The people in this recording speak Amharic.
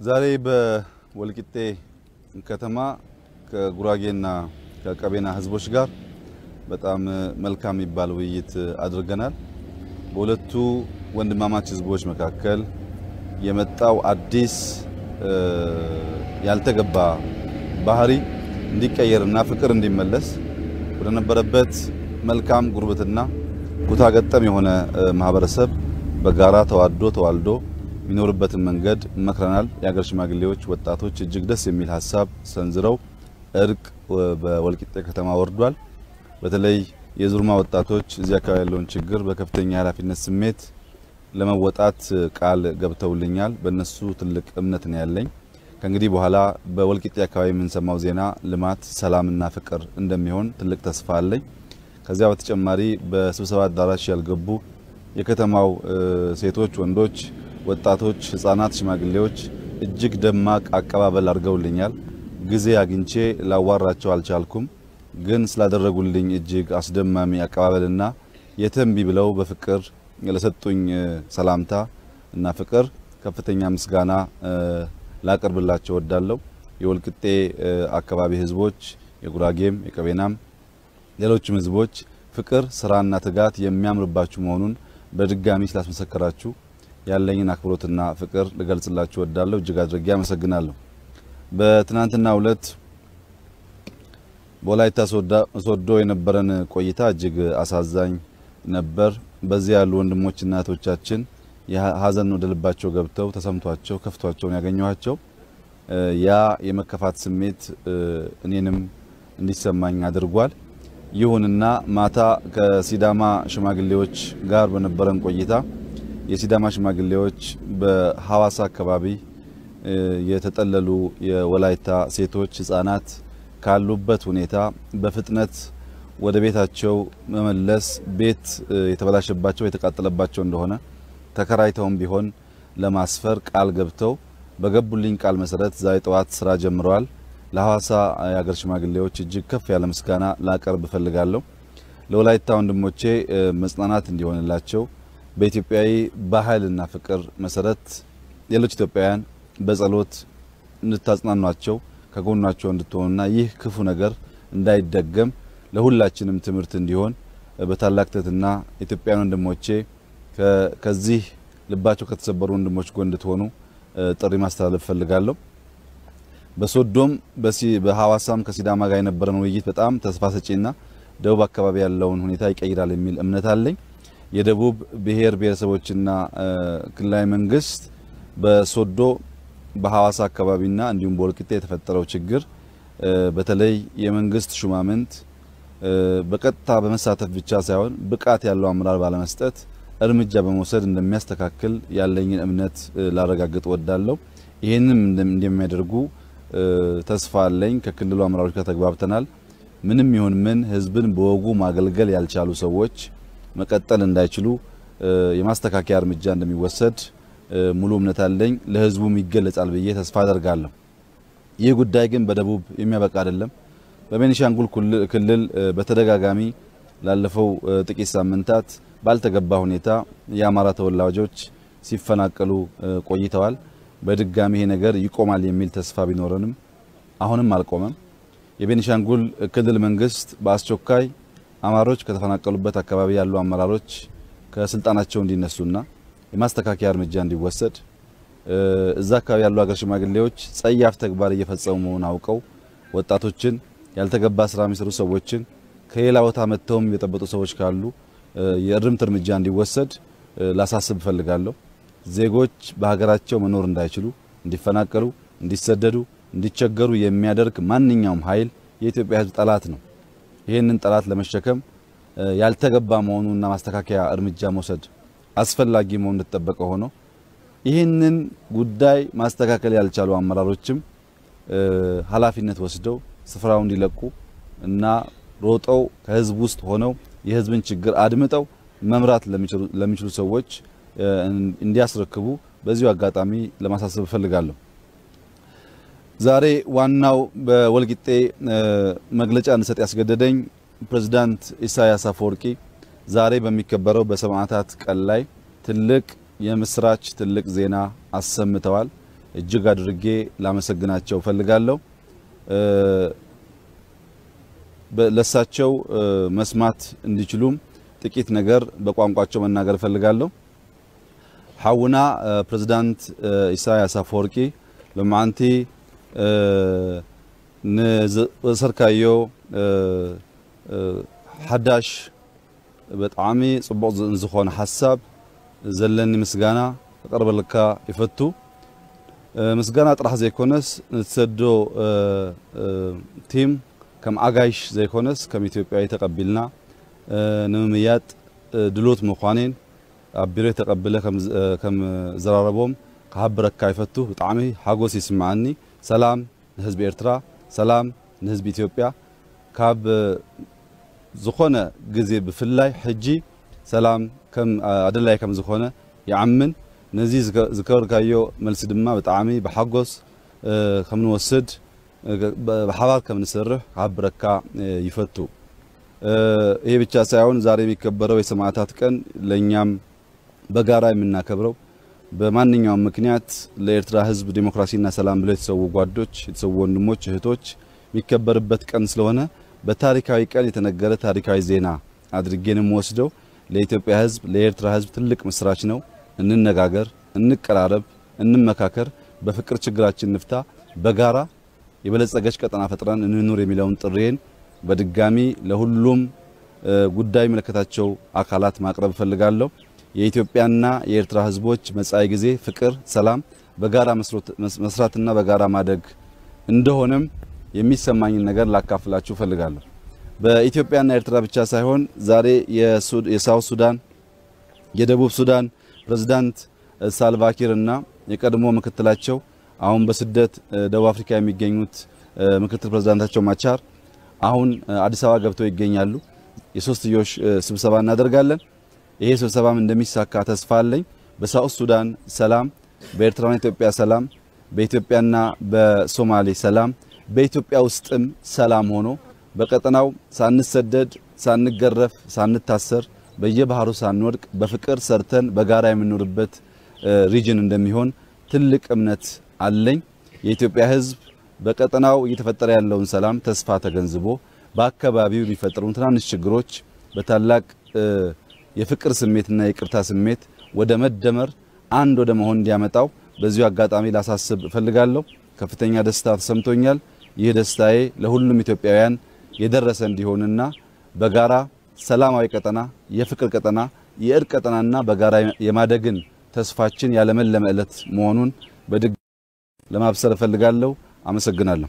ዛሬ በወልቂጤ ከተማ ከጉራጌና ከቀቤና ህዝቦች ጋር በጣም መልካም የሚባል ውይይት አድርገናል። በሁለቱ ወንድማማች ህዝቦች መካከል የመጣው አዲስ ያልተገባ ባህሪ እንዲቀየርና ፍቅር እንዲመለስ ወደ ነበረበት መልካም ጉርብትና ኩታ ገጠም የሆነ ማህበረሰብ በጋራ ተዋዶ ተዋልዶ የሚኖርበትን መንገድ መክረናል። የሀገር ሽማግሌዎች፣ ወጣቶች እጅግ ደስ የሚል ሀሳብ ሰንዝረው እርቅ በወልቂጤ ከተማ ወርዷል። በተለይ የዙርማ ወጣቶች እዚህ አካባቢ ያለውን ችግር በከፍተኛ ኃላፊነት ስሜት ለመወጣት ቃል ገብተውልኛል። በእነሱ ትልቅ እምነት ነው ያለኝ። ከእንግዲህ በኋላ በወልቂጤ አካባቢ የምንሰማው ዜና ልማት፣ ሰላምና ፍቅር እንደሚሆን ትልቅ ተስፋ አለኝ። ከዚያ በተጨማሪ በስብሰባ አዳራሽ ያልገቡ የከተማው ሴቶች፣ ወንዶች፣ ወጣቶች፣ ህጻናት፣ ሽማግሌዎች እጅግ ደማቅ አቀባበል አድርገውልኛል። ጊዜ አግኝቼ ላዋራቸው አልቻልኩም። ግን ስላደረጉልኝ እጅግ አስደማሚ አቀባበልና የተንቢ ብለው በፍቅር ለሰጡኝ ሰላምታ እና ፍቅር ከፍተኛ ምስጋና ላቀርብላቸው እወዳለሁ። የወልቂጤ አካባቢ ህዝቦች የጉራጌም፣ የቀቤናም ሌሎችም ህዝቦች ፍቅር፣ ስራና ትጋት የሚያምርባችሁ መሆኑን በድጋሚ ስላስመሰከራችሁ ያለኝን አክብሮትና ፍቅር ልገልጽላችሁ እወዳለሁ። እጅግ አድርጌ አመሰግናለሁ። በትናንትናው ዕለት በወላይታ ሶዶ የነበረን ቆይታ እጅግ አሳዛኝ ነበር። በዚህ ያሉ ወንድሞችና እህቶቻችን የሀዘን ወደ ልባቸው ገብተው ተሰምቷቸው ከፍቷቸውን ያገኘኋቸው ያ የመከፋት ስሜት እኔንም እንዲሰማኝ አድርጓል። ይሁንና ማታ ከሲዳማ ሽማግሌዎች ጋር በነበረን ቆይታ የሲዳማ ሽማግሌዎች በሐዋሳ አካባቢ የተጠለሉ የወላይታ ሴቶች፣ ህጻናት ካሉበት ሁኔታ በፍጥነት ወደ ቤታቸው መመለስ፣ ቤት የተበላሸባቸው የተቃጠለባቸው እንደሆነ ተከራይተውም ቢሆን ለማስፈር ቃል ገብተው በገቡልኝ ቃል መሰረት ዛሬ ጠዋት ስራ ጀምረዋል። ለሐዋሳ የሀገር ሽማግሌዎች እጅግ ከፍ ያለ ምስጋና ላቀርብ እፈልጋለሁ። ለወላይታ ወንድሞቼ መጽናናት እንዲሆንላቸው በኢትዮጵያዊ ባህልና ፍቅር መሰረት ሌሎች ኢትዮጵያውያን በጸሎት እንድታጽናኗቸው ከጎናቸው እንድትሆኑና ይህ ክፉ ነገር እንዳይደገም ለሁላችንም ትምህርት እንዲሆን በታላቅ ትህትና ኢትዮጵያውያን ወንድሞቼ ከዚህ ልባቸው ከተሰበሩ ወንድሞች ጎን እንድትሆኑ ጥሪ ማስተላለፍ እፈልጋለሁ። በሶዶም በሐዋሳም ከሲዳማ ጋር የነበረን ውይይት በጣም ተስፋ ሰጪና ደቡብ አካባቢ ያለውን ሁኔታ ይቀይራል የሚል እምነት አለኝ። የደቡብ ብሔር ብሔረሰቦችና ክልላዊ መንግስት በሶዶ በሐዋሳ አካባቢና እንዲሁም በወልቂጤ የተፈጠረው ችግር በተለይ የመንግስት ሹማምንት በቀጥታ በመሳተፍ ብቻ ሳይሆን ብቃት ያለው አመራር ባለመስጠት እርምጃ በመውሰድ እንደሚያስተካክል ያለኝን እምነት ላረጋግጥ እወዳለሁ። ይህንም እንደሚያደርጉ ተስፋ አለኝ። ከክልሉ አመራሮች ጋር ተግባብተናል። ምንም ይሁን ምን ህዝብን በወጉ ማገልገል ያልቻሉ ሰዎች መቀጠል እንዳይችሉ የማስተካከያ እርምጃ እንደሚወሰድ ሙሉ እምነት አለኝ። ለህዝቡም ይገለጻል ብዬ ተስፋ አደርጋለሁ። ይህ ጉዳይ ግን በደቡብ የሚያበቃ አይደለም። በቤኒሻንጉል ክልል በተደጋጋሚ ላለፈው ጥቂት ሳምንታት ባልተገባ ሁኔታ የአማራ ተወላጆች ሲፈናቀሉ ቆይተዋል። በድጋሚ ይሄ ነገር ይቆማል የሚል ተስፋ ቢኖረንም አሁንም አልቆመም። የቤኒሻንጉል ክልል መንግስት በአስቸኳይ አማሮች ከተፈናቀሉበት አካባቢ ያሉ አመራሮች ከስልጣናቸው እንዲነሱና የማስተካከያ እርምጃ እንዲወሰድ፣ እዛ አካባቢ ያሉ ሀገር ሽማግሌዎች ጸያፍ ተግባር እየፈጸሙ መሆኑን አውቀው ወጣቶችን፣ ያልተገባ ስራ የሚሰሩ ሰዎችን፣ ከሌላ ቦታ መጥተውም የጠበጡ ሰዎች ካሉ የእርምት እርምጃ እንዲወሰድ ላሳስብ እፈልጋለሁ። ዜጎች በሀገራቸው መኖር እንዳይችሉ፣ እንዲፈናቀሉ፣ እንዲሰደዱ፣ እንዲቸገሩ የሚያደርግ ማንኛውም ኃይል የኢትዮጵያ ሕዝብ ጠላት ነው። ይህንን ጠላት ለመሸከም ያልተገባ መሆኑና ማስተካከያ እርምጃ መውሰድ አስፈላጊ መሆኑ እንደተጠበቀ ሆኖ ይህንን ጉዳይ ማስተካከል ያልቻሉ አመራሮችም ኃላፊነት ወስደው ስፍራውን እንዲለቁ እና ሮጠው ከህዝብ ውስጥ ሆነው የህዝብን ችግር አድምጠው መምራት ለሚችሉ ሰዎች እንዲያስረክቡ በዚሁ አጋጣሚ ለማሳሰብ እፈልጋለሁ። ዛሬ ዋናው በወልቂጤ መግለጫ እንድሰጥ ያስገደደኝ ፕሬዝዳንት ኢሳያስ አፈወርቂ ዛሬ በሚከበረው በሰማዕታት ቀን ላይ ትልቅ የምስራች ትልቅ ዜና አሰምተዋል። እጅግ አድርጌ ላመሰግናቸው ፈልጋለሁ። ለሳቸው መስማት እንዲችሉም ጥቂት ነገር በቋንቋቸው መናገር ፈልጋለሁ። ሐውና ፕሬዝዳንት ኢሳያስ አፈወርቂ ለማንቲ ንዘሰርካዮ ሓዳሽ በጣዕሚ ጽቡቕ ዝኾነ ሐሳብ ዘለኒ ምስጋና ተቀርበልካ ይፈቱ። ምስጋና ጥራሕ ዘይኮነስ ንትሰዶ team ከም ኣጋይሽ ዘይኮነስ ከም ኢትዮጵያዊ ተቀቢልና ንምምያጥ ድሎት ምዃኔን ኣብ ቢሮ ተቀብለ ከም ዘራረቦም ክሃብረካ ይፈቱ። ብጣዕሚ ሓጎስ ይስምዓኒ። ሰላም ንህዝቢ ኤርትራ፣ ሰላም ንህዝቢ ኢትዮጵያ። ካብ ዝኾነ ግዜ ብፍላይ ሕጂ ሰላም ከም ኣደላይ ከም ዝኾነ ይዓምን። ነዚ ዝከበርካዮ መልሲ ድማ ብጣዕሚ ብሓጎስ ከም ንወስድ በሓባር ከም ንሰርሕ ክሃብረካ ይፈቱ። ይሄ ብቻ ሳይሆን ዛሬ የሚከበረው የሰማዕታት ቀን ለኛም በጋራ የምናከብረው በማንኛውም ምክንያት ለኤርትራ ሕዝብ ዲሞክራሲና ሰላም ብለው የተሰዉ ጓዶች፣ የተሰዉ ወንድሞች፣ እህቶች የሚከበርበት ቀን ስለሆነ በታሪካዊ ቀን የተነገረ ታሪካዊ ዜና አድርጌ ነው የምወስደው። ለኢትዮጵያ ሕዝብ ለኤርትራ ሕዝብ ትልቅ ምስራች ነው። እንነጋገር፣ እንቀራረብ፣ እንመካከር፣ በፍቅር ችግራችን እንፍታ፣ በጋራ የበለጸገች ቀጠና ፈጥረን እንኑር የሚለውን ጥሪዬን በድጋሚ ለሁሉም ጉዳይ የሚመለከታቸው አካላት ማቅረብ እፈልጋለሁ። የኢትዮጵያና የኤርትራ ሕዝቦች መጻኢ ጊዜ ፍቅር፣ ሰላም፣ በጋራ መስራትና በጋራ ማደግ እንደሆነም የሚሰማኝን ነገር ላካፍላችሁ እፈልጋለሁ። በኢትዮጵያና ኤርትራ ብቻ ሳይሆን ዛሬ የሳውት ሱዳን የደቡብ ሱዳን ፕሬዝዳንት ሳልቫኪር እና የቀድሞ ምክትላቸው አሁን በስደት ደቡብ አፍሪካ የሚገኙት ምክትል ፕሬዝዳንታቸው ማቻር አሁን አዲስ አበባ ገብተው ይገኛሉ። የሶስትዮሽ ስብሰባ እናደርጋለን። ይሄ ስብሰባም እንደሚሳካ ተስፋ አለኝ። በሳውት ሱዳን ሰላም፣ በኤርትራና ኢትዮጵያ ሰላም፣ በኢትዮጵያና በሶማሌ ሰላም፣ በኢትዮጵያ ውስጥም ሰላም ሆኖ በቀጠናው ሳንሰደድ፣ ሳንገረፍ፣ ሳንታሰር፣ በየባህሩ ሳንወድቅ በፍቅር ሰርተን በጋራ የምንኖርበት region እንደሚሆን ትልቅ እምነት አለኝ። የኢትዮጵያ ሕዝብ በቀጠናው እየተፈጠረ ያለውን ሰላም ተስፋ ተገንዝቦ በአካባቢው የሚፈጠሩ ትናንሽ ችግሮች በታላቅ የፍቅር ስሜትና የይቅርታ ስሜት ወደ መደመር አንድ ወደ መሆን እንዲያመጣው በዚሁ አጋጣሚ ላሳስብ እፈልጋለሁ። ከፍተኛ ደስታ ተሰምቶኛል። ይህ ደስታዬ ለሁሉም ኢትዮጵያውያን የደረሰ እንዲሆንና በጋራ ሰላማዊ ቀጠና፣ የፍቅር ቀጠና፣ የእርቅ ቀጠናና በጋራ የማደግን ተስፋችን ያለመለመ ዕለት መሆኑን በድጋሚ ለማብሰር እፈልጋለሁ። አመሰግናለሁ።